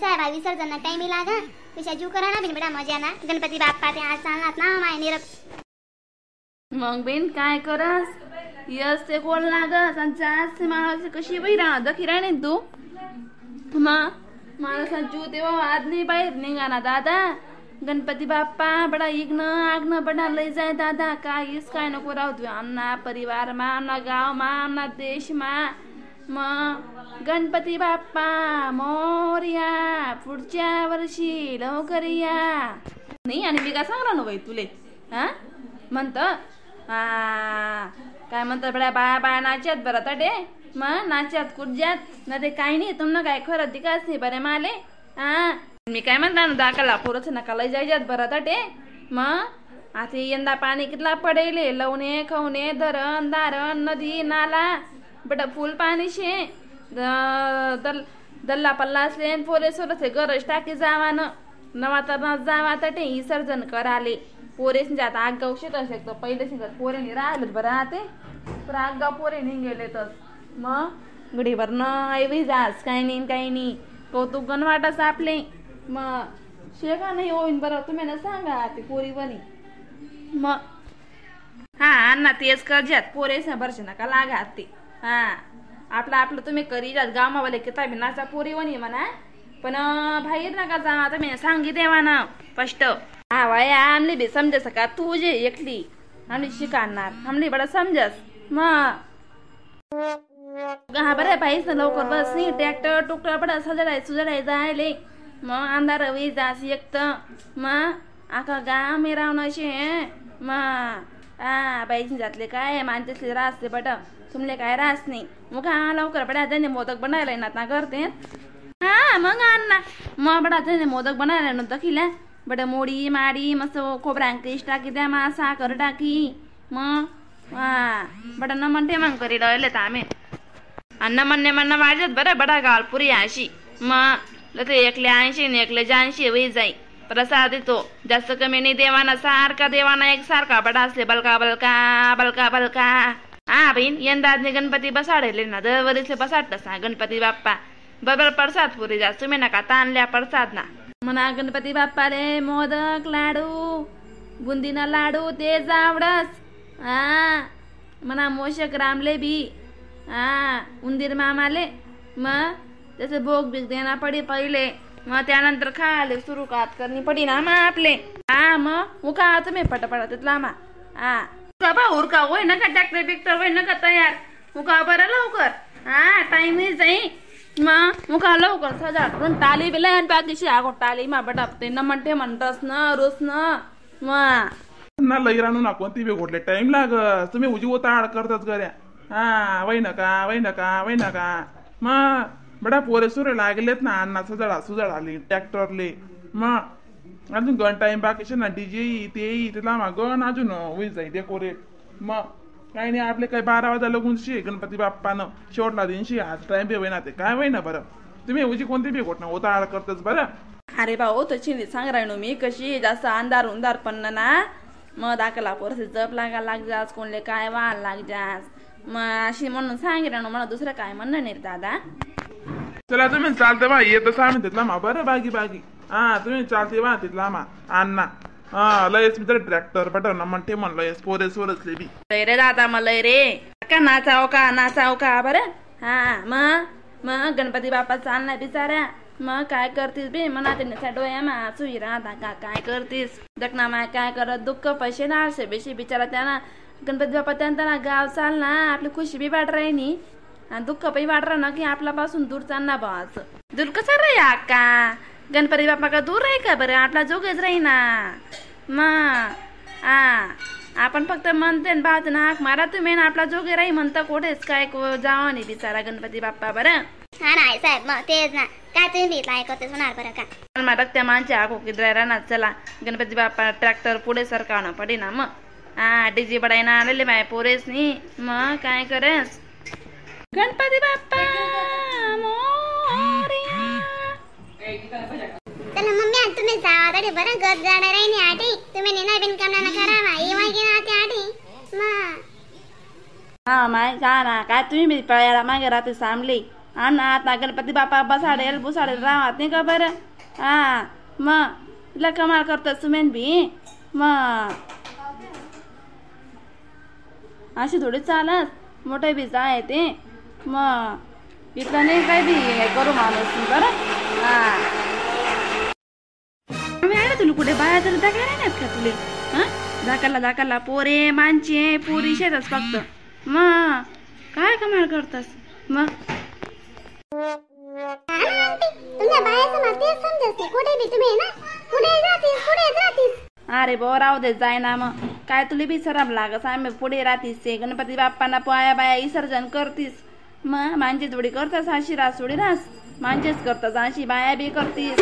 साहेब विसर्जन टाइम लागा विशा जीव करा ना बिन बडा मजा ना गणपती बाप्पा ते आज चालणार ना माय निरप. मग बेन काय करस यस ते कोण लागस आणि जास्त माणूस कशी बाई राहणार दखी राहणे तू मग माणूस जीव तेव्हा आज नाही बाहेर निघा ना दादा. गणपती बाप्पा बडा इग्न आग्न बडा लय जाय दादा काहीच काय नको राहू तू आमना परिवार मा आमना गाव मा आमना देश मा. मग गणपती बाप्पा मोरया पुढच्या वर्षी लवकर या. नाही आणि मी काय सांगणार ना बाई तुले हा म्हणत काय म्हणतात बड्या बाया बाया नाच्यात बरं तडे मग नाच्यात कुठच्यात ना ते काही नाही तुम्हाला काय खरं दिकाच नाही बरे माले. हा मी काय म्हणता ना दाखला पोरच नका लय जायच्यात बरं तटे. मग आता यंदा पाणी कितला पडेले लवणे खवणे धरण दारण नदी नाला बट फुल पाणी शे दल्ला पल्ला असले पोरे सोरसे गरज टाकी जावानं नवा तर जावा तटे विसर्जन कराले पोरेस जात आगाव शेत शकतो पहिले शिकत पोरेनी राहिलं बरं आते पण आगाव पोरे गेले तर मग गडीभर न ऐवी जास काही नाही काही नाही कौतुक गण वाटस आपले. मग शेका नाही होईन बरं तुम्ही ना सांगा ते पोरी बनी. मग हा अण्णा तेच करजात पोरेस भरशे नका लागा ते. हा आपलं आपलं तुम्ही करी जात गावावाले किताबी नाचा पोरी वणी म्हणा पण बाहेर नका जा तुम्ही सांगी देवा ना फस्ट. हा वाया आमली बी समजस का तू जे एकली आमली शिकणार आमली बडा समजस. मग हा बरं पाहिजे ना लवकर बस नाही ट्रॅक्टर टुक्टर बडा सजडाय सुजडाय जायले मग अंधार वे जास एक तर मग आका गाव मी रावण शे मग हा बाईची जातले काय माणसातले रासते बट तुमले काय रास नाही मग हा लवकर बडा त्याने मोदक बनायला ना आता करते. हा मग आण ना मग बडा त्याने मोदक बनायला नव्हतं खिला बडं मोडी माडी मस्त खोबऱ्यांकीश टाकी द्या मा साखर टाकी मग हा बडा नमन ठेमन करी राहिले आम्ही आणि नमन नेमन वाजत बरं बडा गालपुरी अशी मग ते एकले ऐंशी आणि एकले जांशी वही जाई प्रसाद येतो जास्त कमी नाही देवाना सारखा देवाना एक सारखा बडा असले बलका बलका बलका बलका. हा बहीण यंदा गणपती बसाडले ना दरवर्षी बसाडतस ना गणपती बाप्पा बरोबर प्रसाद पुरी जा तुम्ही नका ताणल्या प्रसाद ना म्हणा गणपती बाप्पा रे मोदक लाडू बुंदीना लाडू ते आवडस. हा म्हणा मोशक रामले बी हा उंदीर मामाले मग त्याचे भोग बीग देना पडी पहिले मग त्यानंतर खाले सुरुवात करणी पडी ना मग आपले. हा मग उका तुम्ही पटापटा तिथला मा हा उका बा उरका होय नका ट्रॅक्टर बिक्टर होय नका तयार उका बरं लवकर हा टाइमही जाई मग मुका लवकर सजा करून टाली बिला आणि बाकीशी आगो टाली मा बटा ते नमन ठे म्हणतस ना रोस ना मग ना लई रानू ना कोणती बी घोटले टाइम लाग तुम्ही उजी उताड करतात गऱ्या. हा वय नका वय नका वय नका मग बडा पोरे सुरे लागलेत ना अण्णा सजडा सुजड आली ट्रॅक्टरले मग अजून गण टाइम बाकीचे ना डीजे ते तिला मा गण अजून होई जाई डेकोरेट. मग काही नाही आपले काही 12 वाजा लगून शे गणपती बाप्पानं शेवटला दिनशी आज टाइम बी होईना ते काय होईना बरं तुम्ही उजी कोणती बी घोट ना उताड करतच बरं. अरे भाऊ तशी सांग राहिनो मी कशी जास्त अंधार उंधार पण ना मग दाखला पोरसे जप लागा लाग जास कोणले काय वाल लाग जास मग अशी म्हणून सांग राहिनो मला दुसरं काय म्हणणं नाही दादा. चला तुम्ही चालते बा येत आम्ही तिथला मा बरं बागी बागी. हा तुम्ही चालते बा तिथला मा अण्णा हा लयच मी तर ट्रॅक्टर पटव ना म्हणते म्हणलं यस पोरे सोरसले बी लय रे दादा मग लय रे का नाचाव का नाचाव का बरं. हा मग मग गणपती बाप्पा चालणार बिचाऱ्या मग काय करतीस बे मना त्यांच्या डोळ्या मा सुई राहता का काय करतीस दखना माय काय करत दुःख पैसे नारसे बेशी बिचारा त्यांना गणपती बाप्पा त्यांना गाव चालना आपली खुशी बी वाट राहिनी आणि दुःख पण वाट ना की आपल्यापासून दूर चालना बा असं दूर कसं रे अक्का गणपती बाप्पा का दूर आहे का बरं आपला जोगेच राहीना मग आ आपण फक्त म्हणते भावते ना हाक मारा तुम्ही ना आपला जोगे राही म्हणता कुठेच काय जावा नाही बिचारा गणपती बाप्पा बरं. हा ना साहेब मग तेच ना काय तुम्ही भीतला ऐकवतेच होणार बरं का मला त्या माणसे आगो किद्राय राहणार चला गणपती बाप्पा ट्रॅक्टर पुढे सरकावणं पडे ना मग हा डीजे बडायना आलेले माय पोरेस नी मग काय करस गणपती बाप्पा मोरया. चला मम्मी तुम्ही जा तरी बरं गज जाणार आहे नी आठी तुम्ही नेना बिनकामना नका राहा येवा गेला ते आठी मग हा माय जा ना काय तुम्ही बी पळायला मागे राहते सांभली. आणि आता गणपती बाप्पा बसाडेल बुसाडेल राहत नाही का बरं. हा मग तुला कमाल करतात सुमेन बी. मग अशी थोडी चालत मोठे बी जाय ते. मग इथलं नाही काय बी हे करू माणूस बरं. हा आम्ही आले तुला कुठे बाया तर दाखवायला नाहीत का तुले. हा दाखला दाखला पोरे मानचे पोरी शेतच फक्त. मग काय कमाल करतास मग. तुमच्या बायाचं मला तेच समजत नाही. कुठे बी तुम्ही ना कुठे जातीस कुठे जातीस. अरे बो राहू दे जाय ना मग काय तुला बी सरम लागस. आम्ही पुढे राहतीस गणपती बाप्पांना पाया बाया विसर्जन करतीस. मग मांजे थोडी करतास अशी रास थोडी रास मांजेच करतास अशी बाया बी करतीस.